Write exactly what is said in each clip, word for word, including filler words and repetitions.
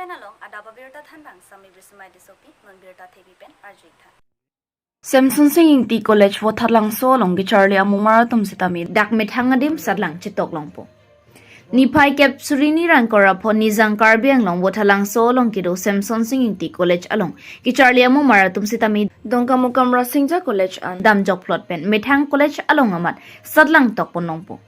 Along adap abirta thanbang Sami Brisimai Tissopi, non birta thepi pen arju-ik tha. Semsonsing Ingti College Vothatlangso along kecharli amumar atum sitame dak methang adim satlang chetok longpo. Niphai kep suri ni ra ingkoi ra pho Nijang Karbi Anglong Vothatlangso along kedo Semsonsing Ingti College along kecharli amumar atum sitame Dongkamukam Rasingja College an damjok phlot pen methang college along amat satlang tokpon longpo.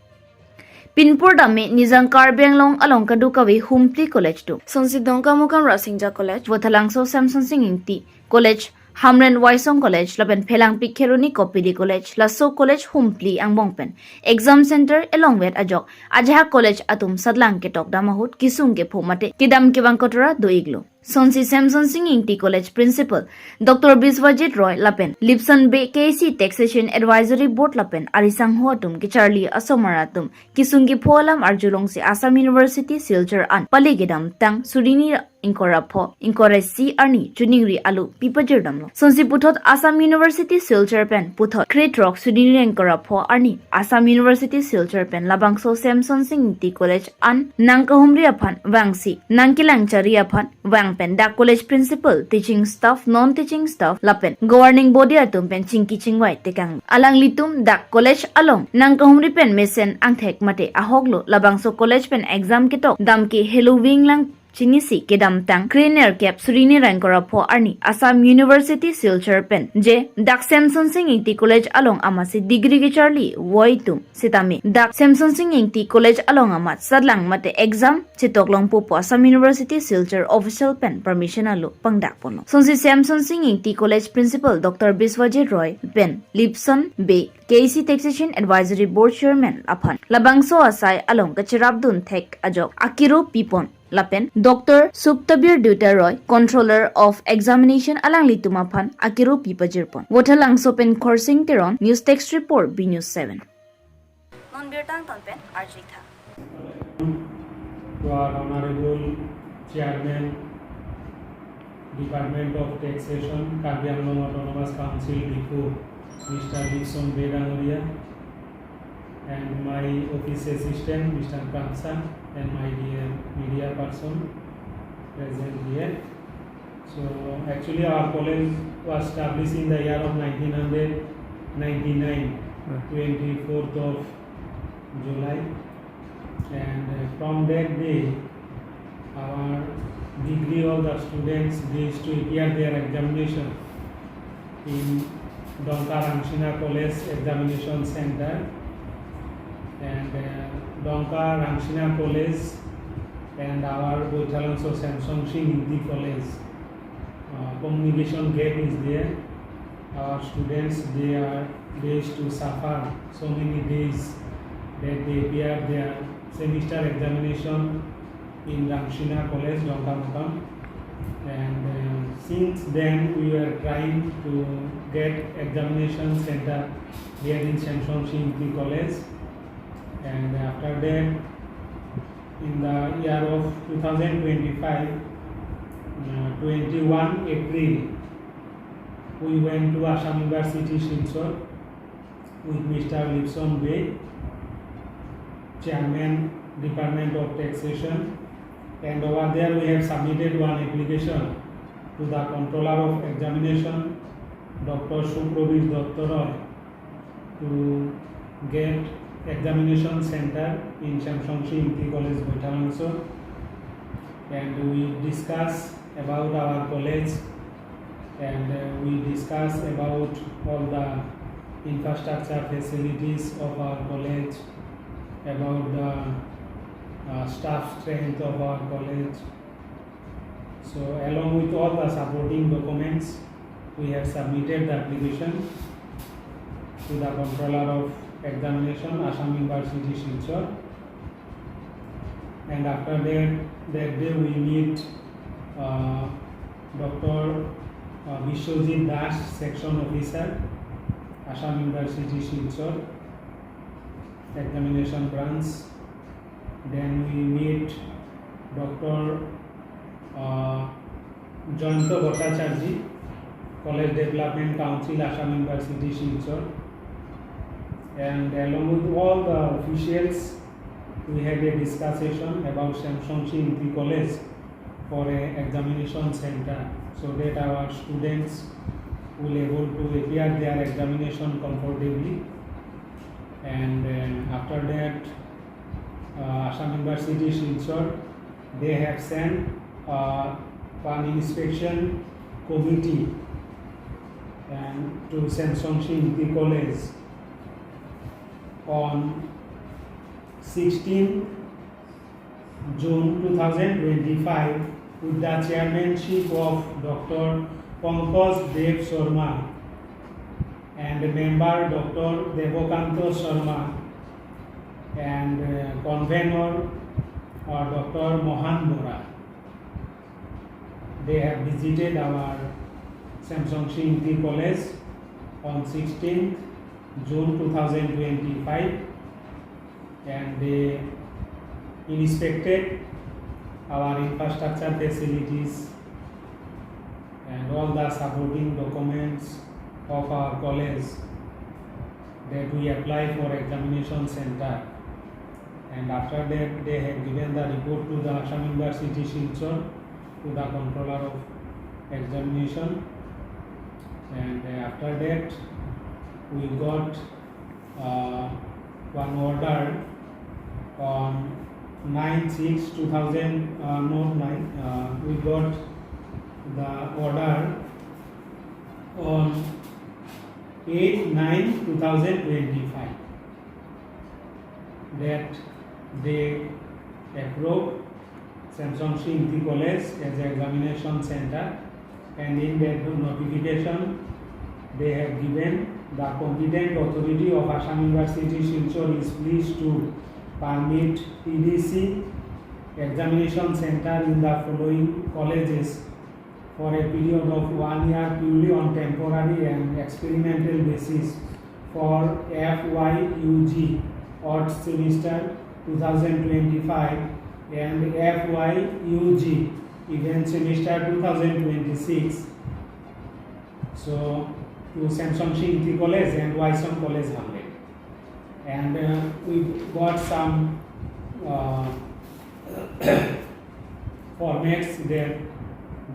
Pinpur dame Nijang Karbi Anglong along kadokave Humpli College do. Sonsi Dongkamukam Rasingja College, Vothatlangso Semsonsing Ingti College, Hamren Waisong College, lapen Phelangpi Kheroni Kopili College, laso college Humpli angbong pen exam center elongvet ajok ajahak college atum satlang ketok dam ahut kesung kepho mate kedam kevang kotora do-iklo. Sonsi Semsonsing Ingti College Principal Doctor Biswajit Roy lapen Lipson Bey, K A C Taxation Advisory Board lapen arisangho atum kecharli asomar atum kesung kepho alam arjulongsi Assam University Silchar an pali kedamtang suri ni ra ingkoi ra pho ingkoi ra isi arni choningri alo pipajir damlo. Sonsi puthot Assam University Silchar pen puthot kre throk suri ni ra ingkoi ra pho arni Assam University Silchar pen labangso Semsonsing Ingti College an nangkahumri aphan vangsi nangkelang chari aphan vang pen dak college principal, teaching staff, non teaching staff lapen governing body atum pen chingki chingvai tekang. Alanglitum dak college along nangkahumri pen mesen angthek mate ahoklo labangso college pen exam ketok dam ke helo vinglang chinisi kedamtang kre nerkep suri ni ra ingkoi ra pho arni Assam University Silchar pen je dak Semsonsing Ingti College along amatsi degree kecharli voi atum sitame dak Semsonsing Ingti College along amat satlang mate exam chetok longpo pu Assam University Silchar official pen permission alo pangdakponlo. Sonsi Semsonsing Ingti College Principal Doctor Biswajit Roy pen Lipson Bey, K A C Taxation Advisory Board Chairman aphan labangso asai along kacherapdun thek ajok akiro pipon lapen Doctor Suptabir Deuta Roy, Controller of Examination alanglitum aphan akiro pipajirpon. Vothatlangso pen Khorsing Teron, News Desk Report, B News seven. Non birta angton pen arju-ik tha. To our Honorable Chairman, Department of Taxation, Karbi Anglong Autonomous Council, Diphu, Mister Lipson Bey Dangoria, and my office assistant, Mister Kamsa, and my dear media person present here. So actually our college was established in the year of nineteen hundred ninety-nine, Hmm. twenty-fourth of July. And uh, from that day, our degree holder students, they used to appear their examination in Dongka Rangsina College Examination Center. And uh, Dongka Rangsina College and our Vothatlangso Semsonsing Ingti College, uh, communication gap is there. Our students, they are, they used to suffer so many days that they appear their semester examination in Rangsina College, Dongkamukam. And uh, since then, we were trying to get examination center here in Semsonsing Ingti College. And after that, in the year of two thousand twenty-five, uh, twenty-one April, we went to Assam University, Silchar, with Mister Lipson Bey, Chairman, Department of Taxation, and over there we have submitted one application to the Controller of Examination, Doctor Suprobir Dutta Roy, to get examination center in Semsonsing Ingti College, Vothatlangso, and we discuss about our college, and uh, we discuss about all the infrastructure facilities of our college, about the uh, staff strength of our college. So along with all the supporting documents, we have submitted the application to the Controller of Examination, Assam University, Silchar. And after that, that day we meet uh, Doctor uh, Biswajit Das, Section Officer, Assam University, Silchar, Examination Branch. Then we meet Doctor uh, Jayanta Bhattacharjee, College Development Council, Assam University, Silchar. And along with all the officials, we had a discussion about Semsonsing Ingti College for a examination center so that our students will able to appear their examination comfortably. And uh, after that, uh, Assam University Silchar, they have sent uh, one inspection committee and to Semsonsing Ingti College on sixteenth June two thousand twenty-five, with the chairmanship of Doctor Pankaj Dev Sharma and member Doctor Devakanta Sharma and uh, convener uh, Doctor Mohan Bora. They have visited our Semsonsing Ingti College on sixteenth June two thousand twenty-five, and they inspected our infrastructure facilities and all the supporting documents of our college that we apply for examination center. And after that, they have given the report to the Assam University Silchar, to the controller of examination. And uh, after that, we got uh, one order on nine six two thousand, uh, not nine, uh, we got the order on eight nine two thousand twenty-five that they approve Semsonsing Ingti College as an examination center, and in that notification they have given the competent authority of Assam University Silchar is pleased to permit T D C examination center in the following colleges for a period of one year purely on temporary and experimental basis for F Y U G, odd semester two thousand twenty-five, and F Y U G, even semester two thousand twenty-six. So, to Semsonsing Ingti College and Waisong College Hamlet. And uh, we got some uh, formats that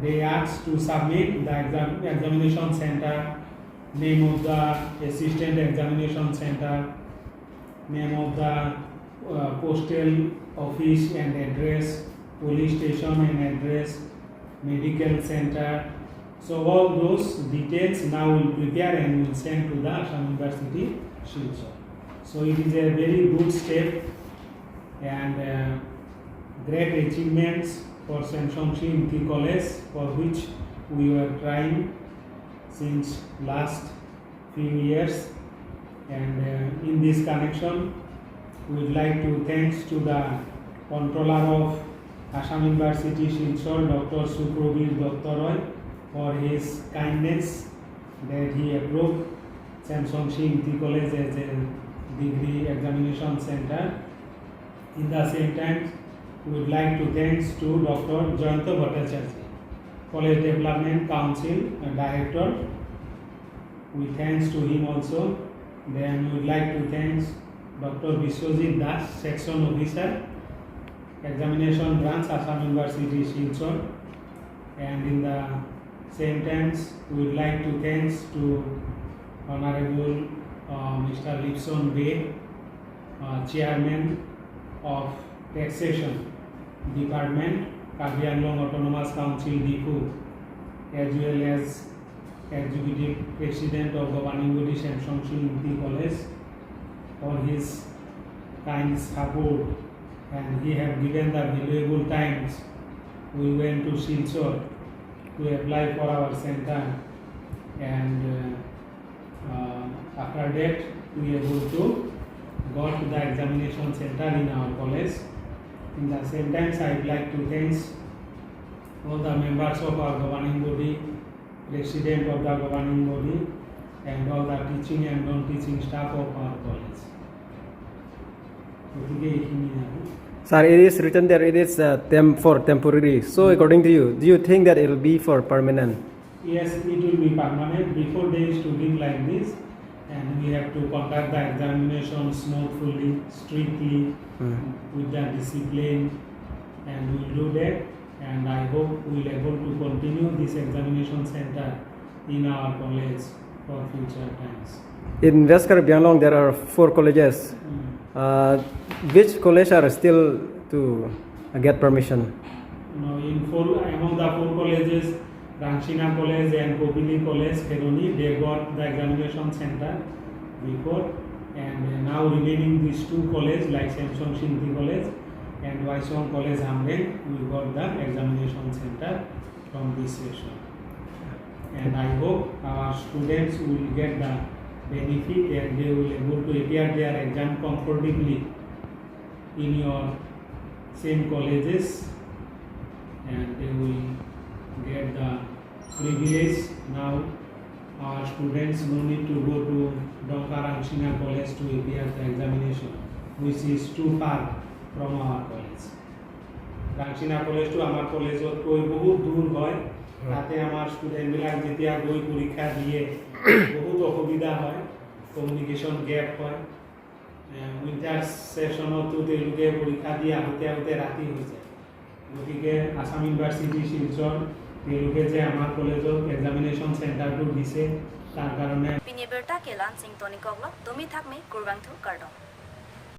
they asked to submit, the exam, examination center, name of the assistant examination center, name of the uh, postal office and address, police station and address, medical center. So all those details now will prepare and will send to the Assam University, Silchar. So it is a very good step and uh, great achievements for Semsonsing Ingti College, for which we were trying since last few years. And uh, in this connection, we would like to thanks to the controller of Assam University, Silchar, Doctor Suprabir Dutta Roy, for his kindness that he approved Semsonsing Ingti College as a degree examination center. In the same time, we would like to thanks to Doctor Jayanta Bhattacharjee, College Development Council uh, Director. We thanks to him also. Then we would like to thanks Doctor Biswajit Das, Section Officer, Examination Branch, Assam University, Silchar. And in the same times, we would like to thanks to Honorable uh, Mister Lipson Bey, uh, Chairman of Taxation Department, Karbi Anglong Autonomous Council, Diphu, as well as Executive President of Governing Body, Semsonsing Ingti College, for his kind support, and he have given the valuable times. We went to Silchar to apply for our center, and uh, uh, after that we able to got the examination center in our college. In the same times, I would like to thanks all the members of our governing body, president of the governing body, and all the teaching and non-teaching staff of our college. গতিকে এইখিনি আৰু। Sir, it is written there, it is uh, temp- for temporary. So, according to you, do you think that it will be for permanent? Yes, it will be permanent. Before they used to live like this, and we have to conduct the examination smoothly, strictly, Hmm. with the discipline, and we do that. And I hope we'll able to continue this examination center in our college for future times. In West Karbi Anglong, there are four colleges. Mm. Uh, which college are still to get permission? No, in four, among the four colleges, Rangsina College and Kopili College, Kheroni, they got the examination center before, and now remaining these two colleges like Semsonsing Ingti College and Waisong College, Hamren, we got the examination center from this session. And I hope our students will get the benefit and they will able to appear their exam comfortably in your same colleges, and they will get the privilege. Now our students no need to go to Dongka Rangsina College to appear the examination, which is too far from our college. Rangsina College to আমাৰ কলেজতকৈ বহুত দূৰ হয়। হয়। তাতে আমাৰ ষ্টুডেণ্টবিলাক যেতিয়া গৈ পৰীক্ষা দিয়ে, বহুত অসুবিধা হয়, কমিউনিকেশ্যন গেপ হয়। উইণ্টাৰ ছেশ্যনতো তেওঁলোকে পৰীক্ষা দি আহোঁতে আহোঁতে ৰাতি হৈ যায়। গতিকে আছাম ইউনিভাৰ্চিটি শিলচৰ তেওঁলোকে যে আমাৰ কলেজত এক্সামিনেশ্যন চেণ্টাৰটো দিছে, তাৰ কাৰণে Pini abirta ke la-an sing toni koklo, domi thakme, kurvangthu, kardom.